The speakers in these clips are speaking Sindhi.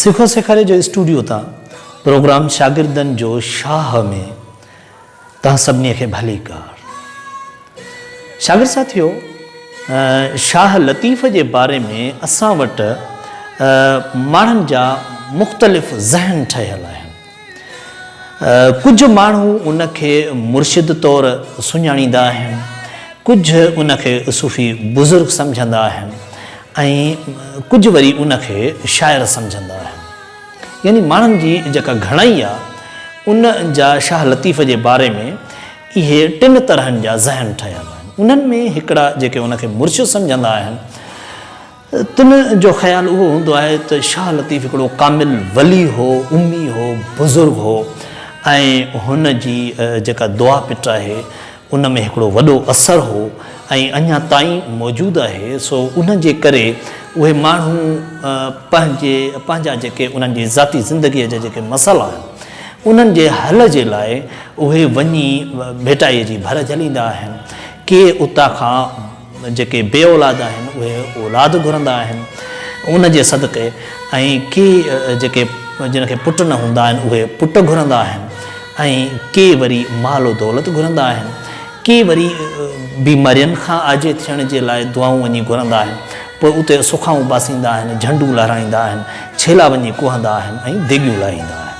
سکو سيکاري جو اسٽوڊيو تان پروگرام شاگردن جو شاهه ۾ توهان سڀني کي ڀليڪار. شاگرد ساٿيو شاهه لطيف جي باري ۾ اسان وٽ ماڻهن جا مختلف ذهن ٺهيل آهن. ڪجهه ماڻهو ان کي مرشد طور سڃاڻيندا آهن، ڪجهه ان کي صوفي بزرگ سمجهندا آهن ۽ ڪجهه وري ان کي شاعر سمجهندا آهن. يعني ماڻهن جي جيڪا گهڻائي آ ان جا شاهه لطيف جي باري ۾ اهي ٽن طرحن جا ذهن ٺهيل آهن. انهن ۾ هڪڙا جيڪي ان کي مرشد سمجهندا آهن، تن جو خيال اهو هوندو آهي ته شاهه لطيف هڪڙو ڪامل ولي هو، امي هو، بزرگ هو ۽ هن جي جيڪا دعا پٽ آهي ان ۾ هڪڙو وڏو اثر هو ۽ اڃا تائين موجود آهي سو ان جي ڪري اهي ماڻهو پنهنجي پنهنجا جيڪي انهن جي ذاتي زندگيء جا جيڪي مسئلا آهن انهن جي حل جي لاء اهي وڃي ڀيٽائيء جي ڀر جهليندا آهن ڪي اتان کان جيڪي بي اولاد آهن اهي اولاد گهرندا آهن ان جي صدقي ۽ ڪي جيڪي جن کي پٽ نه هوندا آهن اهي پٽ گهرندا آهن ۽ ڪي وري مال و دولت گهرندا آهن ڪي وري بيمارين کان آجي ٿيڻ جي لاء دعائون وڃي گهرندا آهن پوء اتي سکائون باسيندا آهن جهنڊون لهرائيندا آهن ڇيلا وڃي ڪوهندا آهن ۽ ديڳيون لاهيندا آهن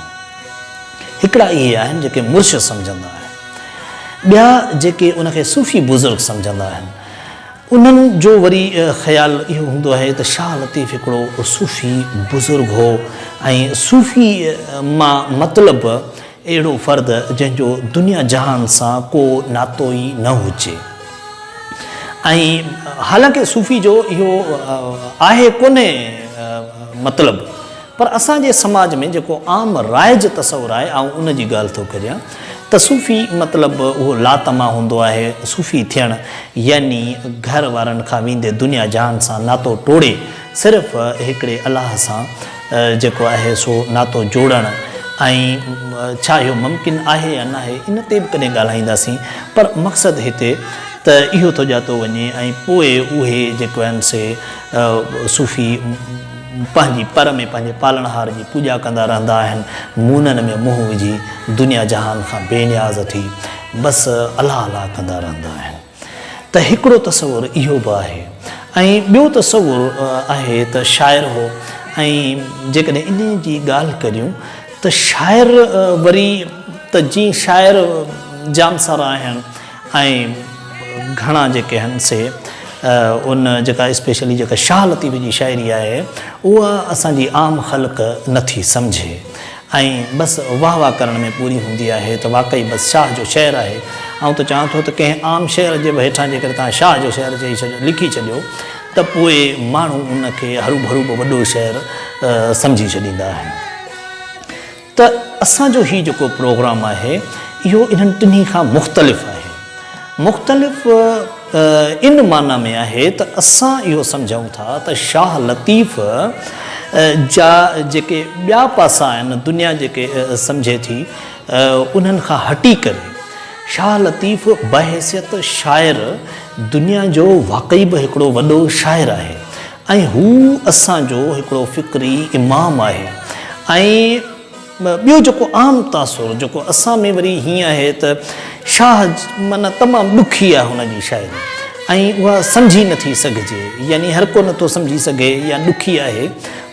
هڪڙا اهي آهن جيڪي مرشد سمجهندا آهن. ٻيا جيڪي ان کي صوفي بزرگ سمجهندا آهن، انهن جو وري خيال اهو هوندو آهي ته شاهه لطيف هڪڙو صوفي بزرگ هو ۽ صوفي مان مطلب اهڙو فرد جنهن جو دنيا جهان سان ڪو ناتو ئي نه هجي ۽ حالانڪه صوفي جو اهو آهي ڪونهي مطلب پر اسان جي سماج ۾ جيڪو عام رائج تصور آهي آئون ان جي ڳالهه ٿو ڪريان ته صوفي مطلب اهو لاطمع هوندو آهي، صوفي ٿيڻ يعني گهر وارن کان ويندي دنيا جهان سان ناتو ٽوڙي صرف هڪڙي الله سان جيڪو آهي سو ناتو جوڙڻ ۽ ڇا اهو ممڪن آهي يا ناهي ان تي به ڪڏهن ڳالهائينداسين پر مقصد هتي ته اهو ٿو ڄاتو وڃي ۽ پوء اهي جيڪو آهن سي صوفي پنهنجي پر ۾ پنهنجي پالڻهار جي پوڄا ڪندا رهندا آهن، مونن ۾ منهن وجهي دنيا جهان کان بي نياز ٿي بس الله الله ڪندا رهندا آهن ته هڪڙو تصور اهو به آهي ۽ ٻيو تصور آهي ته شاعر هو ۽ جيڪڏهن انهي جي ڳالهه ڪريون ته شاعر وري ته جي شاعر جام سارا آهن ۽ گهڻا جيڪي آهن سي ان جيڪا اسپيشلي جيڪا شاهه لطيف جي شاعري آهي اها اسان جي عام خلق نٿي سمجهي ۽ بس واهه واهه ڪرڻ ۾ پوري هوندي آهي ته واقعي بس شاهه جو شعر آهي. آئون ته چوان ٿو ته ڪنهن عام شعر جي به هيٺان جيڪڏهن توهان شاهه جو شعر چئي ڇڏيو لکي ڇڏيو ته پوء ماڻهو ان کي هروڀرو به وڏو شعر سمجهي ڇڏيندا آهن. ته اسان جو هي جيڪو پروگرام آهي اهو انهن ٽنهي کان مختلف آهي. مختلف ان معنيٰ ۾ آهي ته اسان اهو سمجهون ٿا ته شاهه لطيف جا جيڪي ٻيا پاسا آهن دنيا جيڪي سمجهي ٿي انهن کان هٽي ڪري شاهه لطيف بحيثيت شاعر دنيا جو واقعي به هڪڙو وڏو شاعر آهي ۽ هو اسان جو هڪڙو فڪري امام آهي ۽ ٻيو جيڪو عام تاثر جيڪو اسان ۾ وري هيئن آهي ته شاهه معنيٰ تمام ڏکي آهي هن جي شاعري ۽ اها سمجهي نٿي سگهجي يعني هر ڪو نٿو سمجهي سگهي يا ڏکي آهي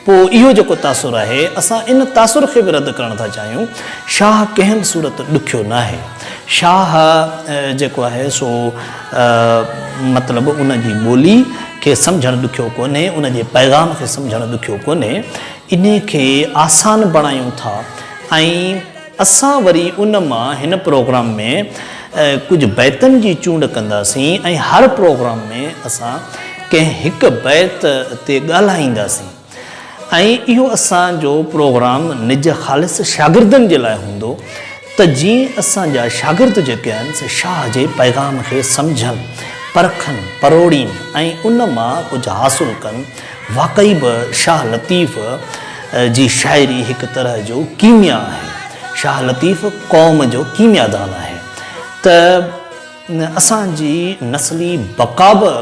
پوء اهو جيڪو تاثر آهي اسان ان تاثر کي به رد ڪرڻ ٿا چاهيون شاهه ڪنهن به صورت ڏکيو ناهي شاهه جيڪو آهي سو مطلب ان جي ٻولي کي سمجهڻ ڏکيو ڪونهي، ان جي پيغام کي سمجهڻ ڏکيو ڪونهي، انهي کي آسان بڻايون ٿا ۽ اسان وري ان مان هن پروگرام ۾ ڪجهه بيتن جي چونڊ ڪنداسين ۽ هر پروگرام ۾ اسان ڪنهن هڪ بيت تي ڳالهائينداسين. ۽ اهو اسان جو پروگرام نج خالص شاگردن جي لاء هوندو ته جيئن اسان جا شاگرد جيڪي آهن سي شاهه جي پيغام کي سمجهن، پرکن، پروڙين ۽ ان مان ڪجهه حاصل ڪن. واقعي به شاهه لطيف جي شاعري هڪ طرح جو ڪيميا آهي. شاهه لطيف قوم جو ڪيميادان آهي ته. اسان جي نسلي بقا به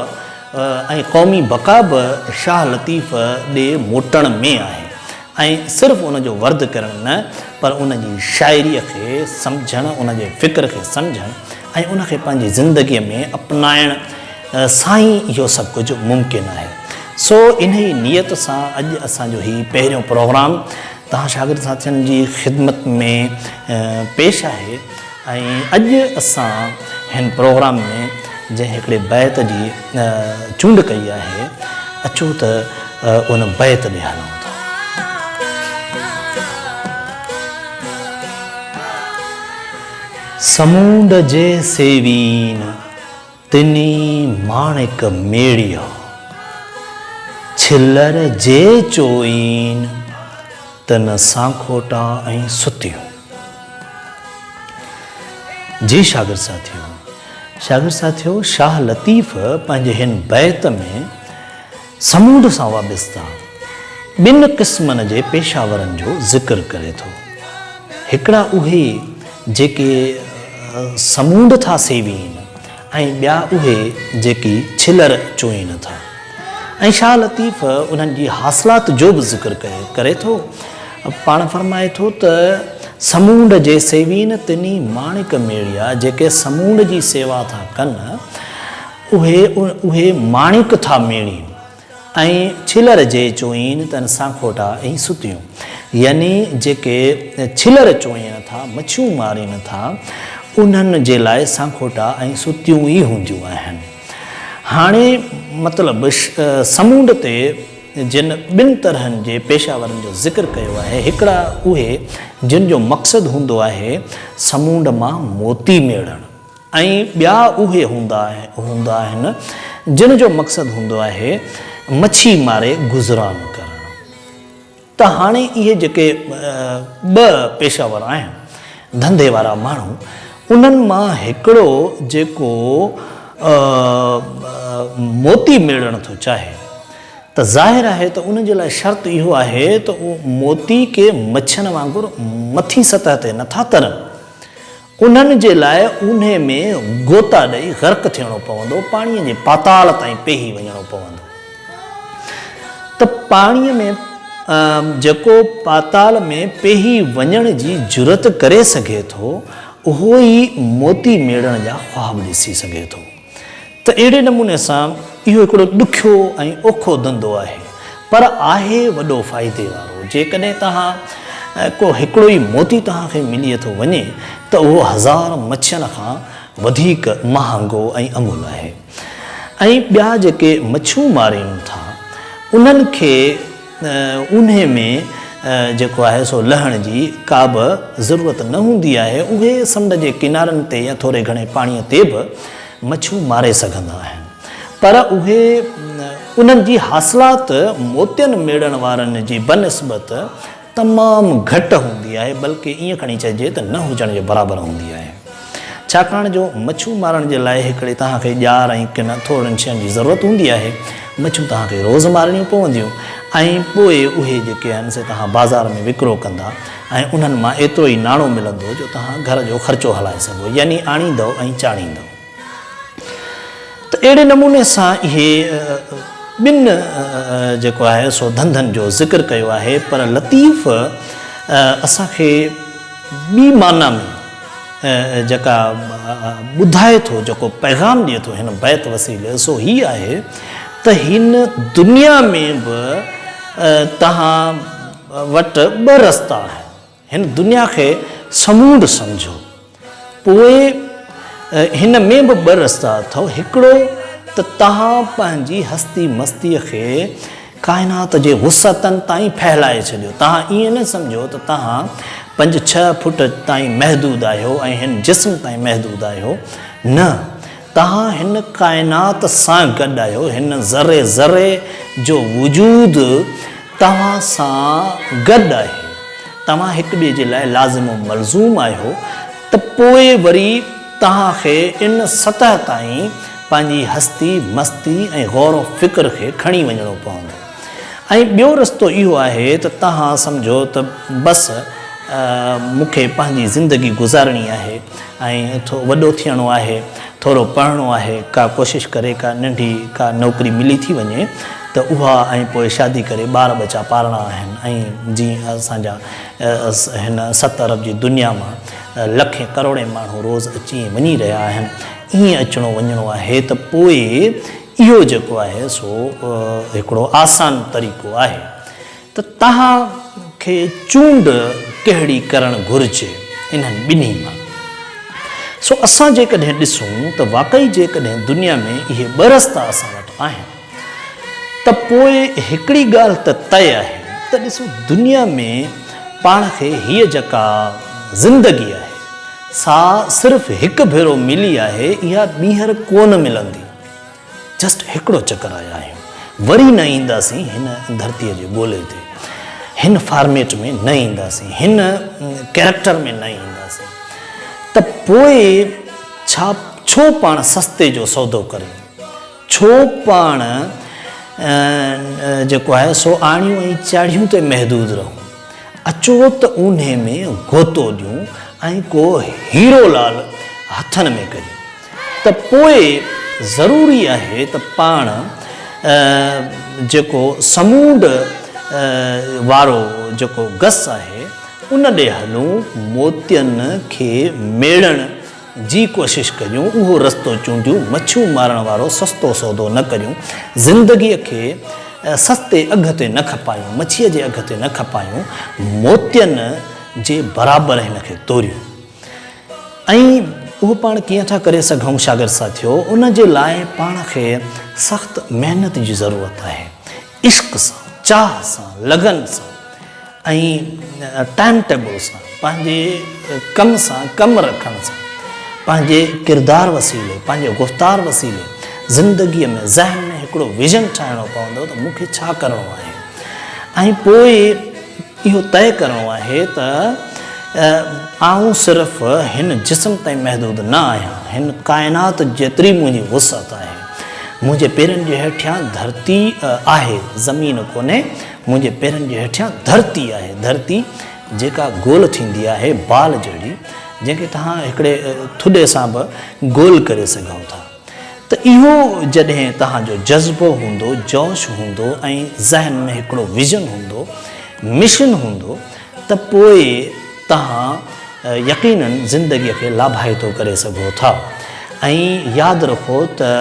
۽ قومي بقا به شاهه لطيف ڏي موٽڻ ۾ آهي ۽ صرف ان جو ورد ڪرڻ نه پر ان جي شاعريء کي سمجهڻ، ان جي فڪر کي سمجهڻ ۽ ان کي پنهنجي زندگيء ۾ اپنائڻ سان ئي اهو سڀ ڪجهه ممڪن آهي. سو انهيء نيت سان اڄ اسان جو هي پهريون پروگرام توهان شاگرد ساٿين جي خدمت ۾ پيش آهي ۽ اڄ اسان هن پروگرام ۾ جنهن هڪڙي بيت جي چونڊ ڪئي آهي اچو ته ان بيت ڏي هلون ٿا. سمونڊ جي سيوين تني ماڻڪ ميڙيا، ڇلر جي چوئين تن سانکوٽا ۽ ستيون. جي شاگرد ساٿيو! شاگرد ساٿيو! شاهه لطيف پنهنجي هن بيت ۾ سمونڊ سان وابسته ٻن قسمن جي پيشاورن جو ذڪر ڪري ٿو. هڪڙا اهي جيڪي سمونڊ ٿا سيوين ۽ ٻيا اهي جيڪي ڇلر چوئين ٿا. ۽ شاهه لطيف انهن جي حاصلات جو به ذڪر ڪري ٿو. پاڻ فرمائي ٿو ته سمونڊ جي سيوين تني ماڻڪ ميڙيا جيڪي سمونڊ جي سيوا ٿا ڪن اهي اهي ماڻڪ ٿا ميڙين ۽ ڇلر جي چوئين تن سانکوٽا ۽ ستيون يعني جيڪي ڇلر چوئين ٿا مڇيون مارين ٿا انهن جي لاء سانکوٽا ۽ ستيون ئي هونديون آهن. هاڻي مطلب سمونڊ تي جن ٻن طرحن جي پيشاورن جو ذڪر ڪيو آهي، هڪڙا اهي جن جو مقصد هوندو آهي سمونڊ مان موتي ميڙڻ ۽ ٻيا اهي هوندا آهن جن جو مقصد هوندو آهي مڇي ماري گذران ڪرڻ. ته هاڻي اهي جيڪي ٻه پيشه ور آهن، ڌنڌي وارا ماڻهو، انهن مان هڪڙو جيڪو موتي ميڙڻ ٿو چاهي ته ظاهر آهي ته ان جي لاء شرط اهو آهي ته اهو موتي ڪي مڇين وانگر مٿين سطح تي نٿا ترن، انهن جي لاء اونهي ۾ غوطا ڏئي غرق ٿيڻو پوندو، پاڻيء جي پاتال تائين پيهي وڃڻو پوندو. ته پاڻيء ۾ جيڪو پاتال ۾ پيهي وڃڻ جي جرئت ڪري سگهي ٿو، اهو ئي موتي ميڙڻ جا خواب ڏسي سگهي ٿو. ته اهڙي نموني سان اهو هڪڙو ڏکيو ۽ اوکو ڌنڌو آهي، پر آهي وڏو فائدي وارو. جيڪڏهن توهان ڪو هڪڙو ئي موتي توهان کي ملي ٿو وڃي ته اهو هزار مڇين کان وڌيڪ مهانگو ۽ املهه آهي. ۽ ٻيا جيڪي مڇيون مارين ٿا، انهن کي اونهي ۾ جيڪو آهي سو لهڻ جي ڪابه ضرورت نه هوندي آهي، اهي سمنڊ جي ڪنارن تي يا ٿوري گهڻي پاڻيء تي به مڇيون ماري سگهندا آهن، پر اهي انهن جي حاصلات موتين ميڙڻ وارن جي بنسبت تمام گهٽ هوندي آهي، بلڪه ائين کڻي چئجي ته نه هجڻ جي برابر هوندي آهي. ڇاڪاڻ جو مڇيون مارڻ جي لاء هڪڙي توهان کي ڄار ۽ ڪن ٿورڙين شين جي ضرورت هوندي آهي. مڇيون توهان کي روز مارڻيون پونديون ۽ پوء اهي جيڪي آهن سي توهان بازار ۾ وڪرو ڪندا ۽ انهن مان ايترو ئي ناڻو ملندو جو توهان گهر جو خرچو هلائي سگهو يعني آڻيندؤ ۽ چاڙهيندؤ. ته اهڙي نموني سان اهي ٻن جيڪو آهي سو ڌنڌن جو ذڪر ڪيو آهي پر لطيف اسان کي ٻي معنيٰ ۾ جيڪا ٻڌائي ٿو جيڪو پيغام ڏئي ٿو هن بيت وسيلي سو هي آهي ته هن دنيا ۾ به توهان وٽ ٻه رستا آهن. هن دنيا کي سمونڊ سمجهو. پوء هن ۾ به ٻه رستا اٿو، هڪڙو ته توهان پنهنجي هستي مستيء کي ڪائنات جي وسعتن تائين ڦهلائي ڇڏيو. توهان ائين نه سمجهو ته توهان پنج ڇهه فٽ تائين محدود آهيو ۽ هن جسم تائين محدود آهيو. نه، توهان هن ڪائنات سان گڏ آهيو، هن ذري ذري جو وجود توهان سان گڏ آهي، توهان هڪ ٻئي جي لاء لازم و ملزوم آهيو ته پوء وري توهان کي ان سطح تائين پنهنجي هستي، مستي ۽ غور و فڪر کي کڻي وڃڻو پوندو ۽ ٻيو رستو اهو آهي ته توهان سمجهو ته بس مون کي پنهنجي زندگي گذارڻي آهي ۽ وڏو ٿيڻو آهي، ٿورو پڙهڻو آهي، ڪا ڪوشش ڪري ڪا ننڍي ڪا نوڪري ملي ٿي وڃي. ته اها ۽ پوء شادي ڪري ٻار ٻچا پالڻا آهن ۽ جيئن اسان جا هن ست ارب جي دنيا مان لکين ڪروڙين ماڻهو روز اچي ۽ وڃي رهيا آهن ائين اچڻو وڃڻو آهي ته پوء اهو جيڪو آهي سو هڪڙو آسان طريقو آهي ته توهان کي چونڊ ڪهڙي ڪرڻ گهرجي انهن ٻنهي مان. سو اسان جيڪڏهن ڏسون ته واقعي جيڪڏهن دنيا ۾ اهي ٻه رستا اسان وٽ آهن ته پوء هڪڙي ڳالهه ته طئي آهي ته ڏسو دنيا ۾ پاڻ کي هيء جيڪا زندگي آهي سا صرف هڪ ڀيرو ملي آهي اها ٻيهر ڪونه ملندي. جسٽ هڪڙو چڪر آيا آهيون وري نه اينداسين هن ڌرتيء جي گولي تي هن فارميٽ ۾ نه اينداسين هن ڪيريڪٽر ۾ نه اينداسين ته پوء ڇا ڇو پاڻ سستي جو سودو ڪريون ڇو پاڻ جيڪو آهي سو آڻيون ۽ چاڙهيون تي محدود رهون اچو ته اونهي ۾ غوطو ڏيون ۽ ڪو هيرو لال هٿن ۾ ڪريون ته پوء ضروري آهي ته پاڻ جيڪو سمونڊ وارو جيڪو گس آهي ان ڏي هلون، موتين کي ميڙڻ جي ڪوشش ڪريون، اهو رستو چونڊيون، مڇيون مارڻ وارو سستو سودو نه ڪريون، زندگيء کي سستي اگهه تي نه کپايون، مڇيء جي اگهه تي نه کپايون، موتين جي برابر هن کي توريون. ۽ اهو پاڻ ڪيئن ٿا ڪري سگهون شاگرد ساٿيو ان جي لاء پاڻ کي سخت محنت جي ضرورت آهي عشق سان چاهه سان لگن سان ۽ ٽائم ٽيبل سان پنهنجي ڪم سان ڪم رکڻ سان پنهنجي ڪردار وسيلي پنهنجي گفتار وسيلي زندگي ۾ ذهن ۾ هڪڙو ويزن ٺاهڻو پوندو ته مون کي ڇا ڪرڻو آهي ۽ پوء اهو طئي ڪرڻو آهي ته آئون صرف هن جسم تائين محدود نه آهيان، هن ڪائنات جيتري منهنجي وسعت آهي. منهنجي پيرن جي هيٺيان ڌرتي آهي، زمين ڪونهي، منهنجي پيرن جي هيٺيان ڌرتي آهي، ڌرتي جيڪا گول ٿيندي آهي، بال جهڙي، جنهن کي توهان هڪڙي ٿڏي سان به گول ڪري سگهو ٿا. ته اهو جڏهن توهان جو جذبو هوندو، جوش هوندو ۽ ذهن ۾ هڪڙو ويزن هوندو، مشن هوندو ته پوء توهان يقينن زندگيء کي لاڀائتو ڪري سگهو ٿا ۽ ياد رکو ته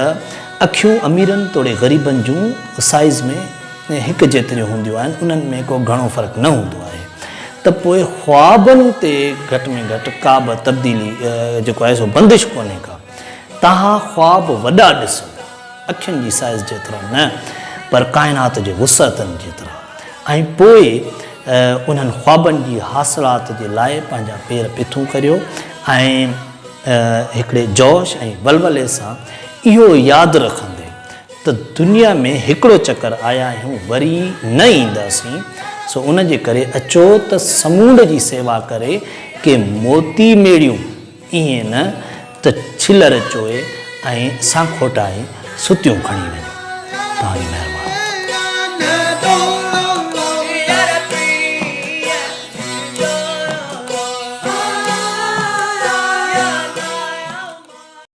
اکيون اميرن توڙي غريبن جون سائيز ۾ هڪ جيتريون هونديون آهن، انهن ۾ ڪو گهڻو فرق نه هوندو آهي ته پوء خوابن تي گهٽ ۾ گهٽ ڪابه تبديلي جيڪو آهي سو بندش ڪونهي ڪا. توهان خواب وڏا ڏسو، اکين جي سائيز جيترا نه پر ڪائنات جي وسعتن جيترا ۽ پوء انهن خوابن جي حاصلات جي لاء پنهنجا پير پٿون ڪريو ۽ هڪڙي جوش ۽ ولولي سان اهو ياد رکندي ته دنيا ۾ هڪڙو چڪر آيا آهيون وري نه اينداسين سو ان جي ڪري اچو ته سمونڊ جي سيوا ڪري ڪي موتي ميڙيون. ائين نه ته ڇلر چوئي ۽ سانکوٽا ۽ ستيون کڻي وڃو. توهان جي مهرباني.